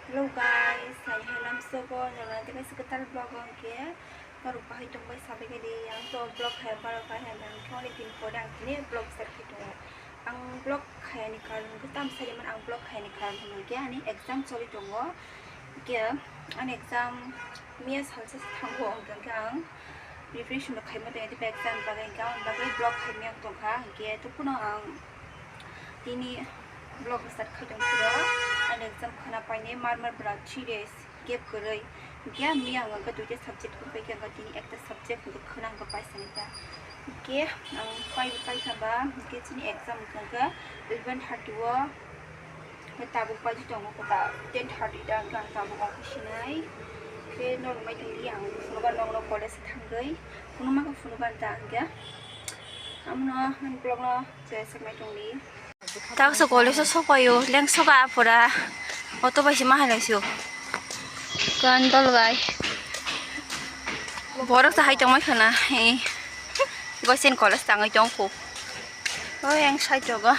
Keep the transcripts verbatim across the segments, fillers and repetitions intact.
Hello guys, hai hai lamsogo norok tei kaisa kwtal vlog o hwnkhe norok bahai tongbai sabai khe di. Ang to vlog hai baro kha hai ang khe onek din pore ang tini vlog start khai tongo. Ang vlog khayani karon hwnkhe tam sai man ang vlog khayani karon hwnkhe ani exam choli tongo. Hwnkhe ani exam miya salsa se thango hwnkhe ang preparation rok khaima tongya tei exam bagwi hwnkhe ang bagwi vlog khaimya tongkha hwnkhe tubunu ang tini vlog start khai tong phiro ani exam khwna painai mar mar bwla three days gap kwrwi hwnkhe miya ang hwnkhe duita subject wngkha hwnkhe tini ekta subject hwnkhe khwna hwnkhe paisani ta hwnkhe ang pai paikha ba hwnkhe chini exam hwnkhe eleven thirty o. Hwnkhe tabuk baji tongo kwtal ten thirty da hwnkhe ang tabuk ongkha sinai. Khe norok mai tongdi ang phunukha nokno college thangwi phunukma khe phunukha da hwnkhe amono vlog no chwrai saknai tongdi. Taksa college o sokpaio lengsoka pura auto bai se ma hai laisio. Kandol bai borok sa hai tongmai khana. Gosen college tangwi tongkhu. Oi ang side rogo.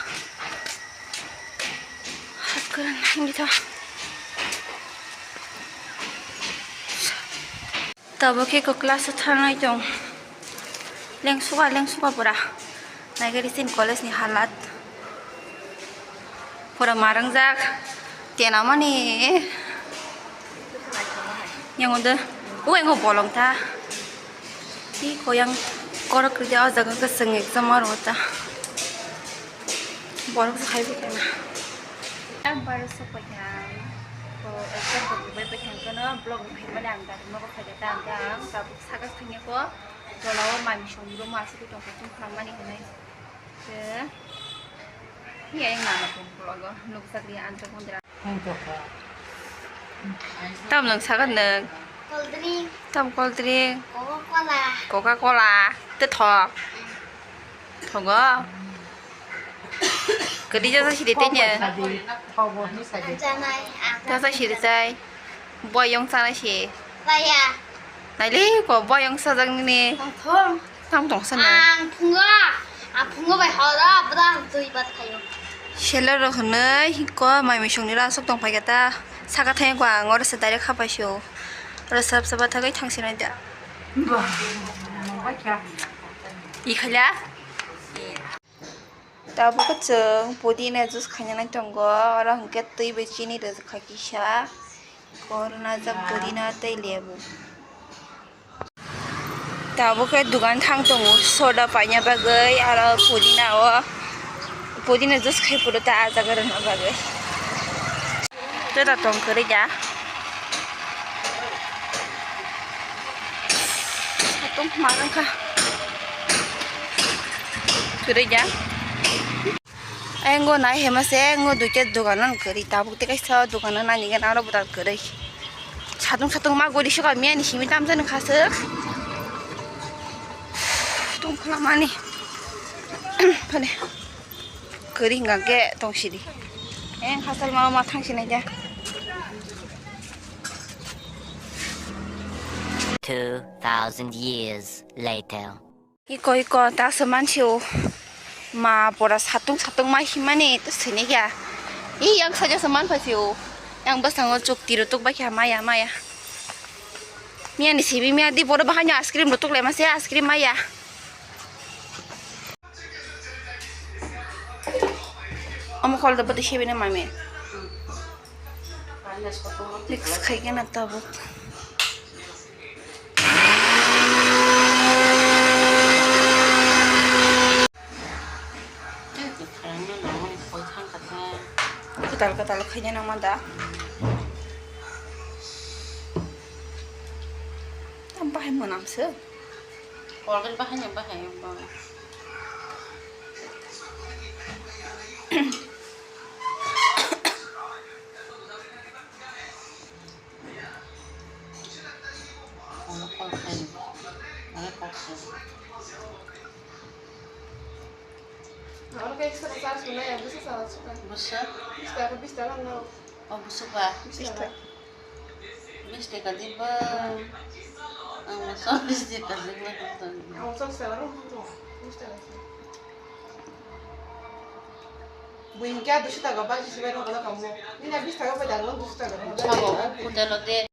Hakkar nangitho. Tabuk khe ko class o thangnai tong. Lengsuka lengsuka pura. Naikhe recent college ni halat. Pura marangjak. Tena mani. Yang udah. Uwe ngo bolong ta. Hi koyang korok kri o jaga kwswng exam aro ta. Borok se hai bwkha na. Ang baro sok paikha ang. Ko exam ko bai paikha ang kono vlog no hai mani ang dari nogo phaikha ta ang ang tabuk saka thangya ko tola o mami song ro ma aswk tong kha tong kha mani hinai. Ke. Hi ayang nana tong vlog o nukjak ri ang tong kha. Tam nang sagan nang. Cold drink. Tam cold drink. Coca Cola. Coca Cola. Te thok. Thogo. Kadi jasa sidi tenya. Ang janai. Ang jasa sidi sai. Boyong sana si. Baya. Naile ko boyong sajak nini. Ang thong. Tam tong sana. Ang phungo, ang phungo bai horo, bwrang twi bat khayo. Seller rok hwnwi hiko mai misung ni rasuk tong phaikha ta. Saka thai ko ang oro se direct khapai sio. Oro sap sap thagwi thang sinai da. Ba, ba kya? I khala? Tabuk chwng pudina juice khaina nai tongo. Oro hwnkhe twi bai chini rwjak kha kisa. Korna jak pudina tei lebu. Tabuk khe dugan thang tongo soda paina bagwi, aro pudina o, pudina juice khai phuru ta ah jaga rwna bagwi. Tei da tong kwrwi da. Tong ma wngkha. Kwrwi da. Engo nai hema se engo duita dogan no kwrwi tabuk tei kaisa dogan no nani gana aro bwtal kwrwi. Satung satung ma gori soka miya ni simi tamjani khaswk. Tong khlamani. Phane. Kwrwi hwnka khe tong sidi. Eng khasal ma ma thang sinai da. Two thousand years later. Iko iko ta se mansi o ma pora satung satung ma himani to sini kya. I yang saja se man phasi o. Yang bwskango chuk tiro tuk bai kha maya maya. Miya ni sibi miya di boro bahai no ice cream ro tuk le ma se ice cream maya. Omo khol da bwtwi sibi na mami. Mix khai khe na tabuk. Kwtal kwtal khaina nangma da. Tam bahai mwnam se. Colgate bahai no bahai ba. Ano call khai. Ano call khai. Oro khe ekso ta charge rwnai, ang bwsa charge rwnai. Bwsa? Bis taka, bis taka rwnai. O bwsa ba? Bis taka. Bis taka diba? Ang masa bis taka diba? Ang masa bis taka rwnai. Bis taka. Buini khe duiso taka bagwi se bai rw kamo. Nini bish taka bai da, nwng duiso taka. Sabo, hotel o de.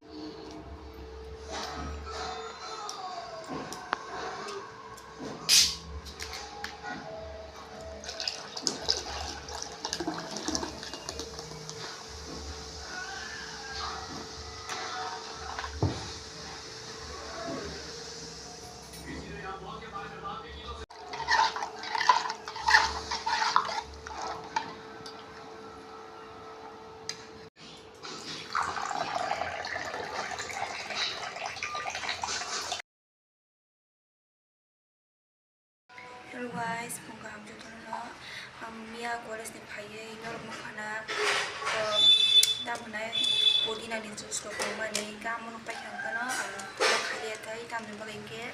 Hello guys, phung kaham jotono. Ang miya college ni phaiwi norok nukha na, o, tamo nai pudina ni juice rok tongmani, tamo nuk paikha ang phano, ang khaliya tai, tamni bagwi hinkhe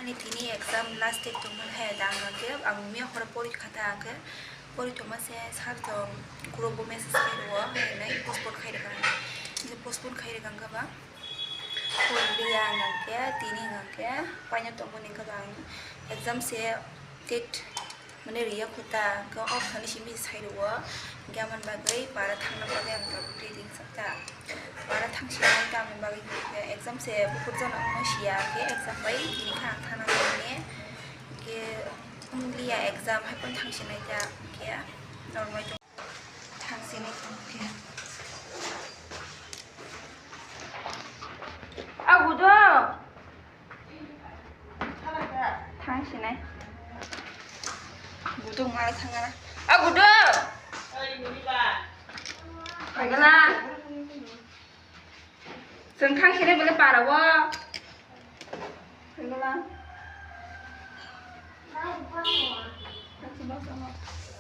ani tini exam last date tongmani hai da, ang hinkhe ang miya horo porikha ta, ang khe pori tongma se sir tong group o message khai rwo, hai nai postpone khai rwkha, hinkhe postpone khai rwkha hinkhe ba. Hwnliya hwnkhe tini hwnkhe paina tongmani hwnkhe ang exam se date mane riya khuta hwnkhe o thani simi sai rwo hwnkhe amoni bagwi para thangna bagwi ang tabuk ready wngsa kha. Para thangsinai tamni bagwi hwnkhe exam se buphur jano wngma siya hwnkhe exam bai tini khe ang thangna bagwi hwnkhe hwnliya exam hai phano thangsinai ta hwnkhe norok bai tong. Thangsinai tongkhe. A gudo. Thangsinai. Gudo mala thangana. A gudo. Thangana. Chwng thangsinai bole para o. Thangsinai.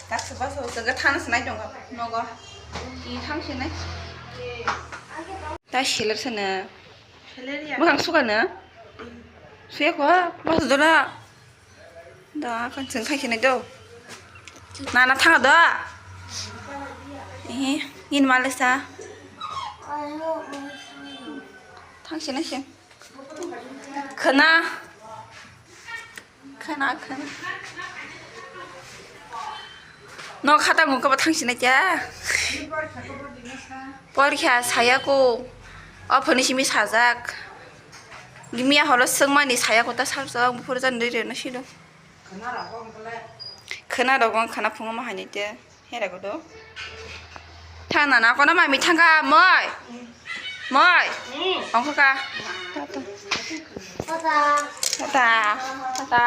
Taksa basa o chwngkhe thana sinai tongo nogo. I thangsinai. Ta seler sana. Seler ya. Bwkhang sukana. Suya kho. Basa dona. Da kan chwng thangsinai do. Nana thanga do. Eh, in malesa. Thangsinai se. Khna. Khna, khna. No khata mungkha ba thangsinai kya? Porikha saya ko. O phone simi sajak. Gimia holo sengmani saya ko ta sarjak. Buphuru jan riri no sido. Khna rok wng khna phungo ma hainai te. Hera gudo. Thang nana kono mami thangka moi. Moi. Ongkha ka. Tata. Tata. Tata.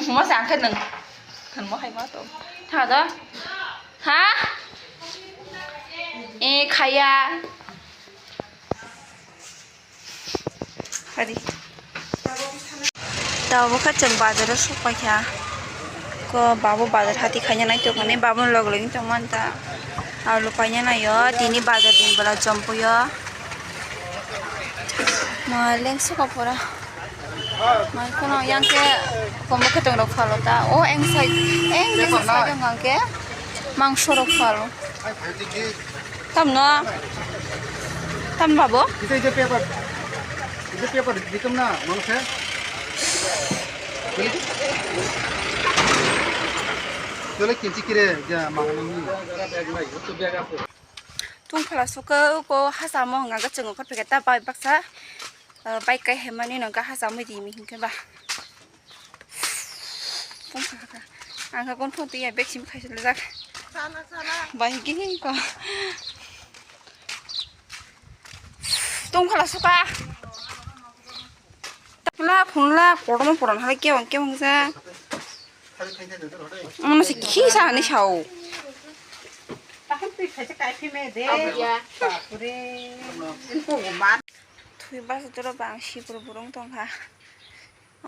Mo sangkhe nang. Kan mo hai ma to. Tha da. Ha? E khaya. Hari. Tabuk khe chwng bazar o sok paikha. Ko babu bazar hati khaina nai tongmani, babu log login tongmani ta. Alu paina naio, tini bazar din bwla chompuio. Ma leng suka pora. Mai kono yang khe komo khe tong rok phalo ta. O eng side, eng business side wng khe mangso rok phalo. Tamno? Tam babo? Ito, ito paper. Ito paper, dito na, mano khe? Dole kinchi kire, ja, mano ni. Tung phala suka ko hasa mo ngaga chungo khot peketa bai baksa, eh, bai kai hemani no ga hasa mo di mi hinkhe ba. Ang kha kon phone twi ya bag sim khai sele jak. Sana, sana. Bai gi ko. Tong khala suka. Takla phunla kotorma poran hai kewang kewang ja. Ano si khi sa ni sao. Tahan twi khai se kai phi me de. Abu ya. Bapre. Thui bas doro bang si buru burung tong kha.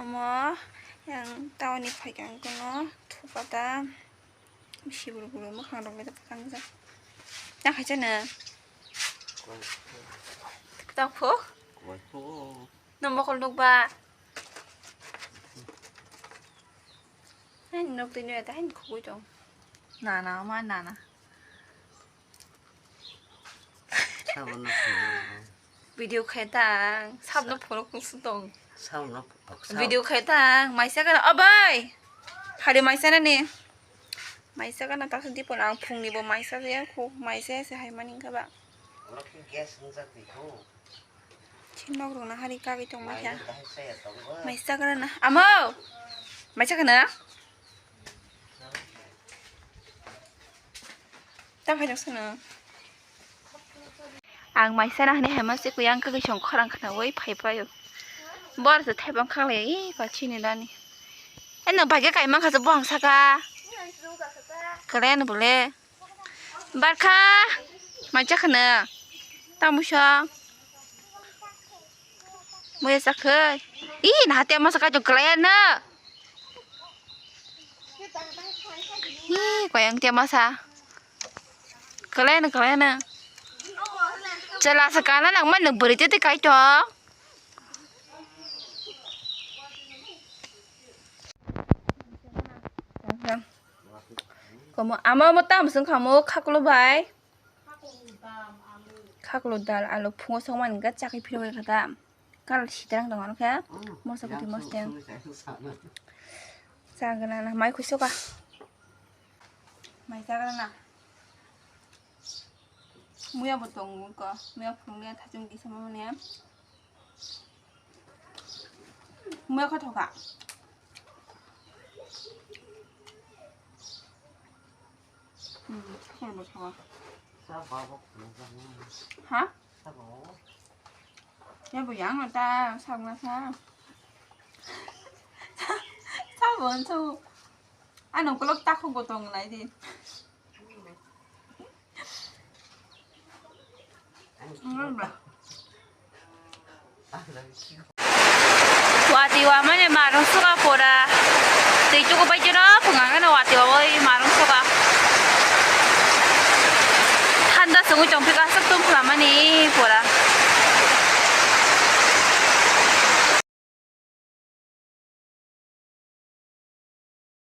Omo yang taoni phaikang kono thupata sibur buru mwkhang rok le kangjak. Yang khaisa na. Koi. Tang pho? Koi pho. No mokol nuk ba. Hai nok tini ta hai khugui tong. Na na ma na na. Sabono phunukgo. Video khai tang, sabno phunuk nung sung tong. Sabno phunuk, sab- Video khai tang, maisa kana, o bai. Hari maisa nani. Maisa gana taksa dipon ang phungni bo maisa ya khu, maisa se hai mani kha ba. Oro khe gas wngjak di khu. Chin nok rok na hari kagwi tong mai kha. Mai dahai saya tongo. Maisa gana na. Amo! Maisa gana? Tam hai jok sana. Ang maisa na hwnwi hai ma se kuyang kagwi song khorang khwnawi phai phaio. Bor se thaibang khanglai, i pa chini dani. E, nwng bai khe kaimang kha se buphang saka. Kalen bole. Barkha. Maisa khwna. Tamusa. Muya sakhai. Ih, nah, tiap masa kacau kalian na. Ih, koyang tiap masa. Kalian, kalian na. Cela sekarang nak mana beri jadi kacau. Komo ama mo tam sung kamo khaklo bai. Khaklo dal alu phungo songmani ga chakhi phirwi kha ta. Kal sitrang dong ano khe. Mosa kuti mosteng. Chagana na mai khusoka. Mai chagana na. Muya bo tongo ko. Muya phungo thachung di sama mane. Muya kho thoka. Hmm, khorbo thoka. Ha? Ya bo yang ta sagna sa. Sa bon so. Ano kolok takho gotong lai di. Wati wa mane marung suka pora. Tei chuku bai jeno phunga ngana wati wa oi marung suka. Thanda sungu chongphi ka suk tum phlamani.